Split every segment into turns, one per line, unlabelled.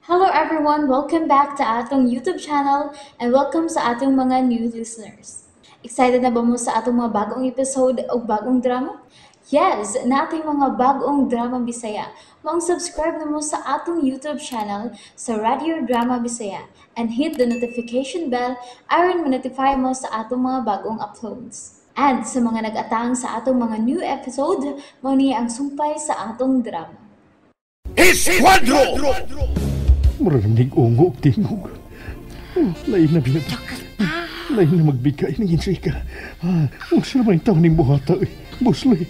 Hello everyone! Welcome back to atong YouTube channel and welcome sa atong mga new listeners. Excited na ba mo sa atong mga bagong episode o bagong drama? Yes! Nating mga bagong drama Bisaya. Maong subscribe na mo sa atong YouTube channel sa Radio Drama Bisaya and hit the notification bell aron ma-notify mo sa atong mga bagong uploads. And sa mga nag-atang sa atong mga new episode, mao ni ang sumpay sa atong drama.
Esquadro!
Murag nig-ungo og tingog. Lain na biya. Lain na magbigay ng insika. Unsa naman yung taon ning buhata eh. Busloy.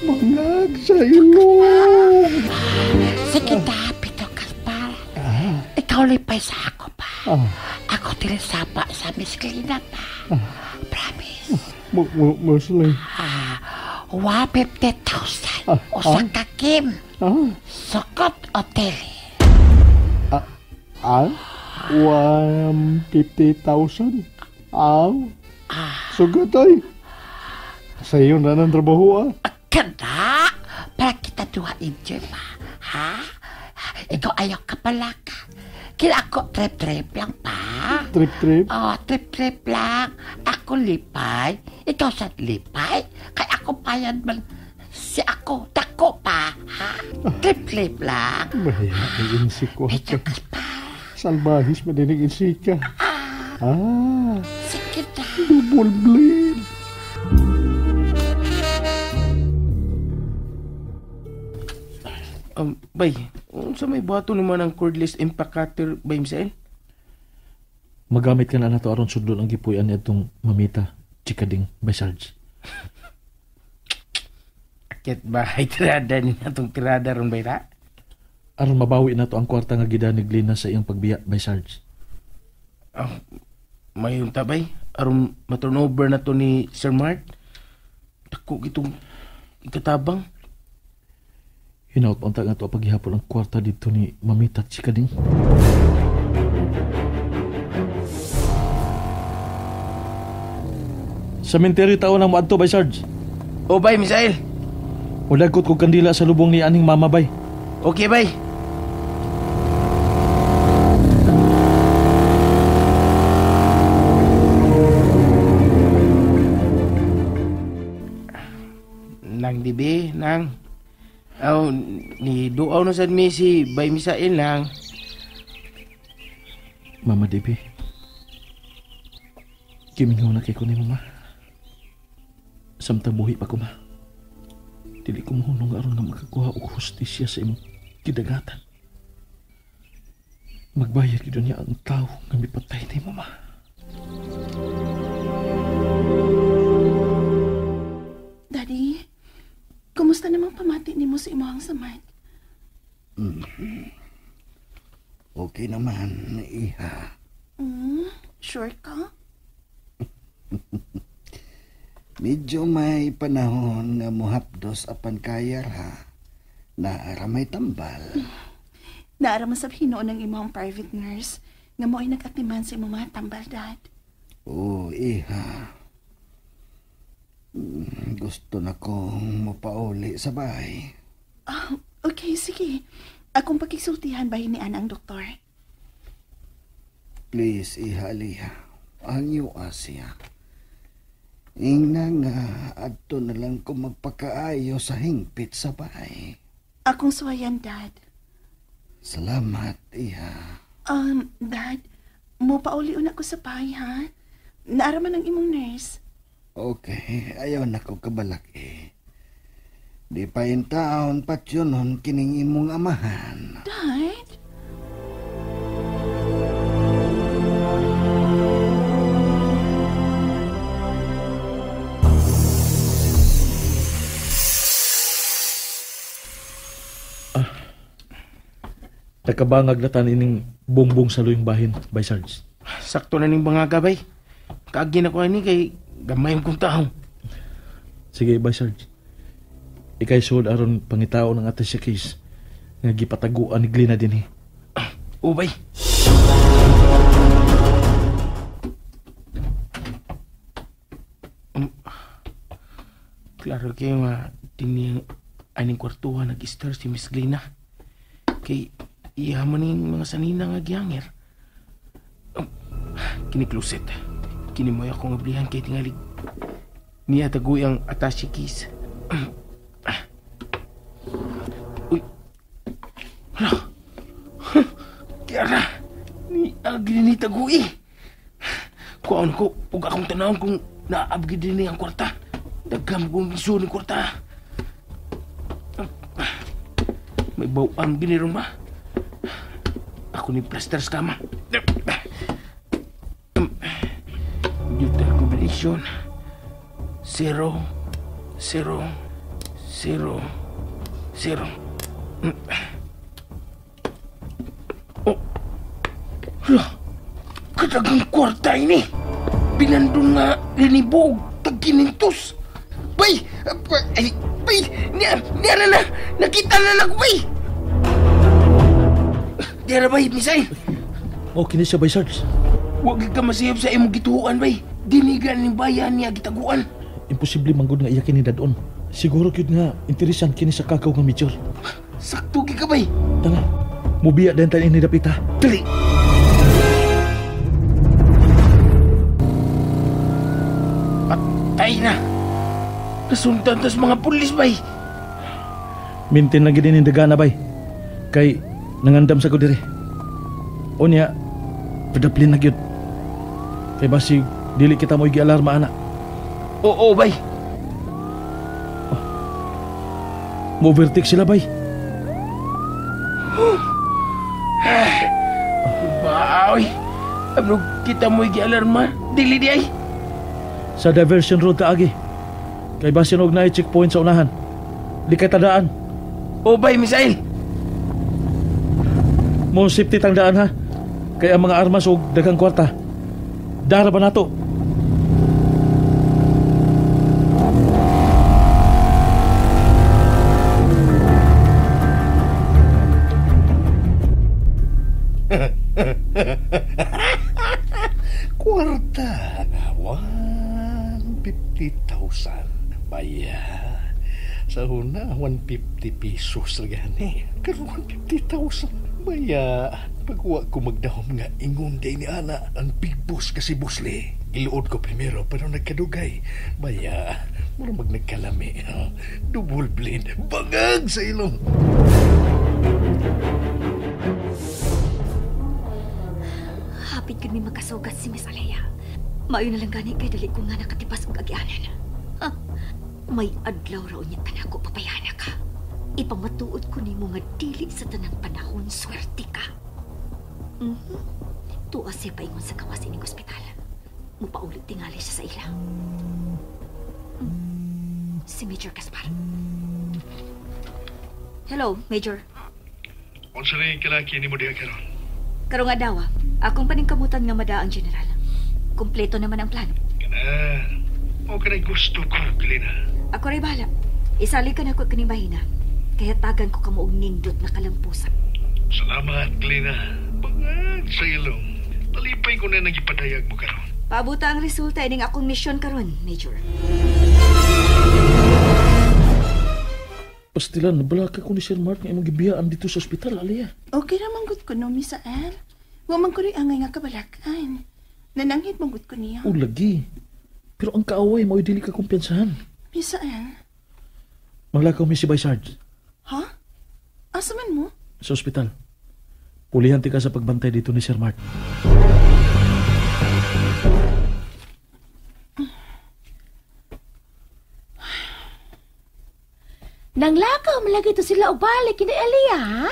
Mangag sa ilong.
Sige ta, Pito Kaspar. Ikaw lipay sa ako pa. Ako tilisapa sa Miss Glina pa. Promise.
Busloy.
150,000. Usa ka Kim. Sukot o tele.
150,000? Sugot ay. Sa iyo na ng trabaho
Kanda! Para kita duha enjoy pa. Ha? Ikaw ayaw ka pala ka. Kila ako trip-trip lang pa.
Trip-trip?
Oh, trip-trip lang. Ako lipay. Ikaw sa lipay. Kaya ako payad man. Si ako, dako pa. Ha? Trip-trip lang.
Bahaya, ay insik ko. Salbahis madinig insika.
Sige na.
Double blade.
Bay, unsa may buhaton naman ang cordless impact cutter, bay Misael?
Magamit ka na nato aron sudlon ang gipuy-an niadtong mamita, chikading, bay Sarge.
Akyat ba, ay tirada ni natong tirada ron bay ra?
Aron mabawi na to ang kwarta nga gidanig Lina sa iyang pagbiya, bay Sarge.
Mayong tabay, aron ma-turnover na to ni Sir Mark. Dako gitong ikatabang.
Hinaut pa unta nga to paghihapon ang kwarta dito ni Mamita at Chikading. Sa menteryo taon ang moadto, bay Sarge.
O bay, Misael.
Mudagkot kog kandila sa lubong ni aning mama, bay.
Okay, bay. Nang dibi, nang. Aw, ni duaw na sad mi si Bay Misael nang.
Mama Debbie, kimingaw na kay ko ni Mama. Samtang buhi pa ko, Ma. Dili ko mahunong aron nga makakuha og hustisya sa imong kidagatan. Magbayad gyud niya ang tawo nga mipatay ni Mama.
Daddy, kumusta namang pamati nimo sa imong samad?
Okay naman, iha.
Sure ka?
Medyo may panahon nga muhapdos apan kaya ra. Naara may tambal.
Naara man sab hinuon ang imong private nurse nga mo'y nag-atiman sa imong mga tambal, Dad.
Oo, iha. Gusto na kong mapauli sa bahay.
Okay, sige. Akong pagkisultihan ba ni Ana ang doktor?
Please, iha, Aliyah. Ang iyo, Asia. Ingna nga, adto na lang ko magpakaayo sa hingpit sa bahay.
Akong suwayan, Dad.
Salamat, iha.
Dad, mo pauli una ko sa bahay, ha? Naaraman ang imong nurse.
Okay, ayaw na ko kabalak eh. Di pa in taon patyonon kining imong amahan.
Dad?
Nakabangag na tan ining bongbong sa luyong bahin, bay Sarge.
Sakto na ning bangaga, bay. Kaagi na ko ani kay gamay kong taong.
Sige, bay Sarge. Ikay suod aron pangitao ng ate siya case nga gipataguan ni Glina dinhi.
O, bay. Klaro kayo nga dinhi aning kwartuhan nag-star si Miss Glina. Kay Iya man mga sanina nga gihangir. Kini closet. Kini mo akong ablihan kay tingalig. Niya tagoy ang attache keys. Uy. Hala. Kiara. Ni agni ni tagoy. Kuan ko ug akong tanawon kung naabgi din ang kwarta. Daghan kong iso ni kwarta. May bawang gini ron ba? Ako ni plaster sa kama. Computer combination 0 0 0 0. Oh, hala, kadagang kwarta ini. Binandong nga linibog tag-kinintos. Bay, ay, bay, niya na, nakita na lang ko, bay. Diya na, bay, misay.
Okay na siya, bay, Sarge.
Huwag ka masayop sa imong gituhuan, bay. Dinigan ni bayan niya gitaguan.
Imposible manggod nga iyakin ni dadon. Siguro kyud nga interesan kini sa kakaw nga major.
Sakto gi ka, bay.
Tara, mubiya din tayo ni dapita.
Dali. Patay na. Nasundan tas mga pulis, bay.
Mintin lagi din yung dagana, bay. Kay nangandam sa ko diri. O niya, padaplin na gyud. Kay basig dili kita mo gi-alarma ana.
Oo, bay.
Oh. Mo-overtake sila, bay.
Baoy. Amrog kita mo gi-alarma. Dili di ay.
Sa diversion road kaagi. Kay basin og naay checkpoint sa unahan. Di kay tadaan.
O bay, Misael.
Mo safety tang daan ha. Kay ang mga armas og daghang kwarta. Dara ba nato?
Kwarta 150,000. Baya, sa una, 150 pesos lagani. Karon 150,000. Baya, pagwa ko magdahom nga ingon day ni ana, ang big boss kasi Busli. Giluod ko primero pero nagkadugay. Baya, mura mag nagkalami. Ha? Double blend, bangag sa ilong.
Hapit gud mi makasugat si Miss Alea. Maayo na lang gani kay dali ko nga nakatipas og agianan. Ah, may adlaw raw niya kanako papayana ka. Ipamatuod ko nimo nga dili sa tanang panahon swerte ka. Mm-hmm. Tuwa siya paingon sa gawas ining ospital. Mupaulit tingali siya sa ila. Si Major Gaspar. Hello, Major.
Unsa rin kalaki nimo diha karon?
Karong adlaw, akong paningkamutan nga madaang general. Kumpleto naman ang plano.
Kana. O kanay gusto ko, Glina.
Ako ray bahala. Isali ka na ko kining bahina. Kaya tagan ko kamo og nindot na kalampusan.
Salamat, Glina. Bangag sa ilong. Talipay ko na nagipadayag mo karon.
Paabuta ang resulta ining akong misyon karon, Major.
Pastilan, nabalaka ko ni Sir Mark nga imong gibiyaan dito sa ospital, Alea.
Okay ra man gud ko no, Misael. Wa man ko rin angay nga kabalakan. Nananghid man gud ko niya.
O lagi. Pero ang kaaway mo'y dili ka kumpiyansahan.
Misael?
Maglakaw mi si Bay Sarge.
Ha? Asa man mo?
Sa ospital. Pulihan ti ka sa pagbantay dito ni Sir Mark.
Nanglakaw malagi to sila og balik kini Elia, ha?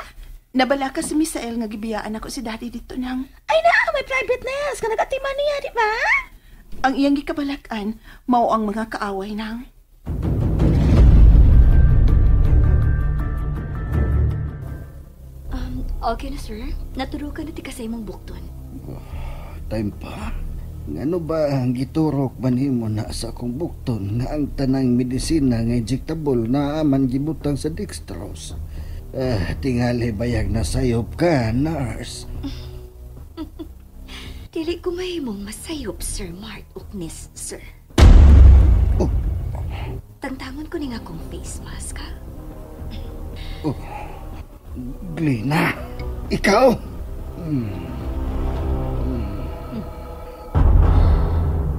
Nabalaka si Misael nga gibiyaan ako si Daddy dito nang.
Ay naa, may private nurse ka nagatiman niya, di ba?
Ang iyang gikabalakan, mao ang mga kaaway nang.
Okay na, sir. Naturukan na ti ka sa imong bukton.
Oh, time pa. Ngano ba ang giturok man himo na sa akong bukton nga ang tanang medisina nga injectable na man gibutang sa dextrose? Tingali bayag na sayop ka, nurse.
Dili ko mahimong masayop, Sir Mark Uknis, sir.
Oh.
Tangtangon ko ni nga akong face mask, ha?
Oh. Glina. Ikaw?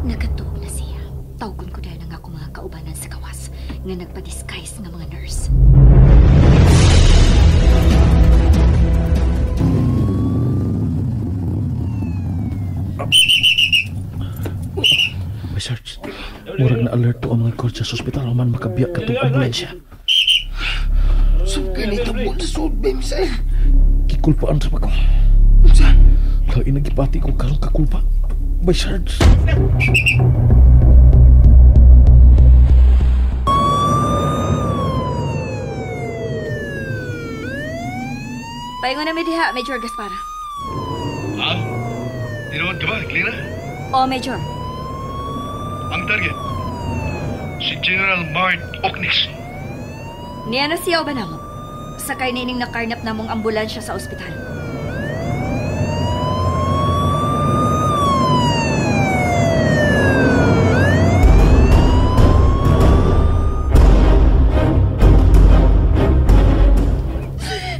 Nagatuog na siya. Tawgon ko dahil ang ako mga kaubanan sa kawas nga nagpa-disguise nga mga nurse.
May search. Murag na alert to ang mga kordya sa ospital man makabiyak katong ambulansya.
Sab kay nitabo sa sud ba, Misael?
Gikulpaan sa ko.
Unsa?
Lain nagipati ko karon kakulpa. By Sarge.
Paingon na mi diha, Major Gaspar.
Ha? Tinuod ka ba, Glina?
O, Major.
Ang target, si General Mart Oknis.
Niya na siya ba namo? Sakay nining nakarnap namong ambulansya sa ospital.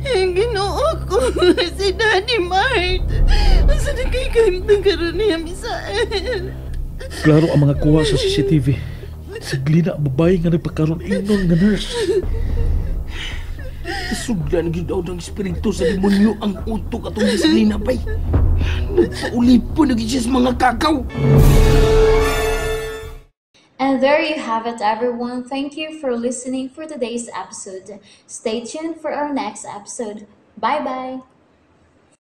Ginoo ko, si Daddy Mart. Asa na kay kahimtang karon niya, Misael?
Klaro ang mga kuha sa CCTV. Si Glina ang babae nga nagpakaroon ingnon nga nurse.
Sugdan gyud daw ng espiritu sa demonyo ang utok atong Miss Lina bay. Nagpaulipon na gyud siya sa mga kakaw.
And there you have it, everyone. Thank you for listening for today's episode. Stay tuned for our next episode. Bye bye.